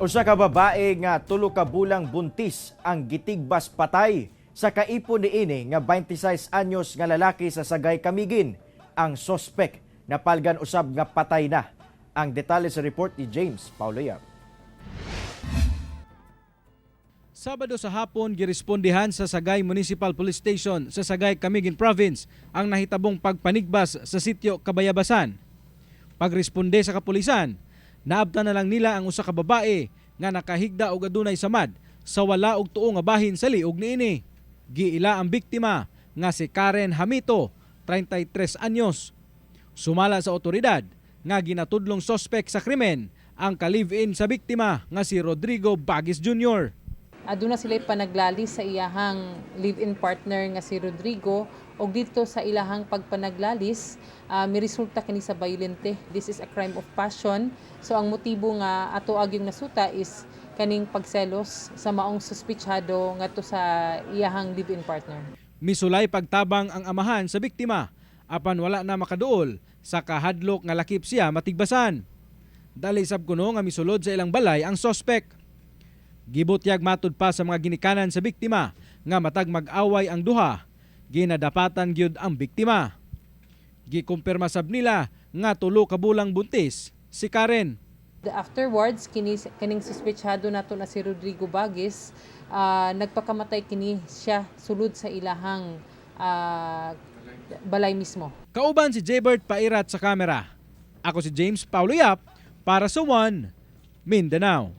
Usa ka babae nga 3 ka bulang buntis ang gitigbas patay sa kaipon niini nga 26 anyos nga lalaki sa Sagay, Camiguin. Ang sospek napalgan usab nga patay na. Ang detalye sa report ni James Paulo Yap. Sabado sa hapon, girespondehan sa Sagay Municipal Police Station sa Sagay, Camiguin Province ang nahitabong pagpanigbas sa sitio Kabayabasan. Pagresponde sa kapulisan, naabtan na lang nila ang usa ka babae nga nakahigda og adunay samad sa wala og tuo nga bahin sa liog niini. Giila ang biktima nga si Karen Hamito, 33 anyos. Sumala sa otoridad nga ginatudlong sospek sa krimen ang ka-live-in sa biktima nga si Rodrigo Bagis Jr. Aduna sila panaglalis sa iyahang live-in partner nga si Rodrigo og dito sa ilahang pagpanaglalis, miresulta kini sa violente. This is a crime of passion. So ang motibo nga ato agyong nasuta is kaning pagselos sa maong suspitsado ngadto sa iyahang live-in partner. Misulay pagtabang ang amahan sa biktima apan wala na makaduol sa kahadlok nga lakip siya matigbasan. Dali sab kuno nga misulod sa ilang balay ang sospek. Gibutyag matud pa sa mga ginikanan sa biktima nga matag mag-away ang duha, ginadapatan gyud ang biktima. Gikumpirma sab nila nga 3 ka bulang buntis si Karen. Afterwards, kini kaning suspitsado nato na si Rodrigo Bagis, nagpakamatay kini siya sulod sa ilahang balay mismo. Kauban si Jaybert Pairat sa kamera. Ako si James Paulo Yap para sa One Mindanao.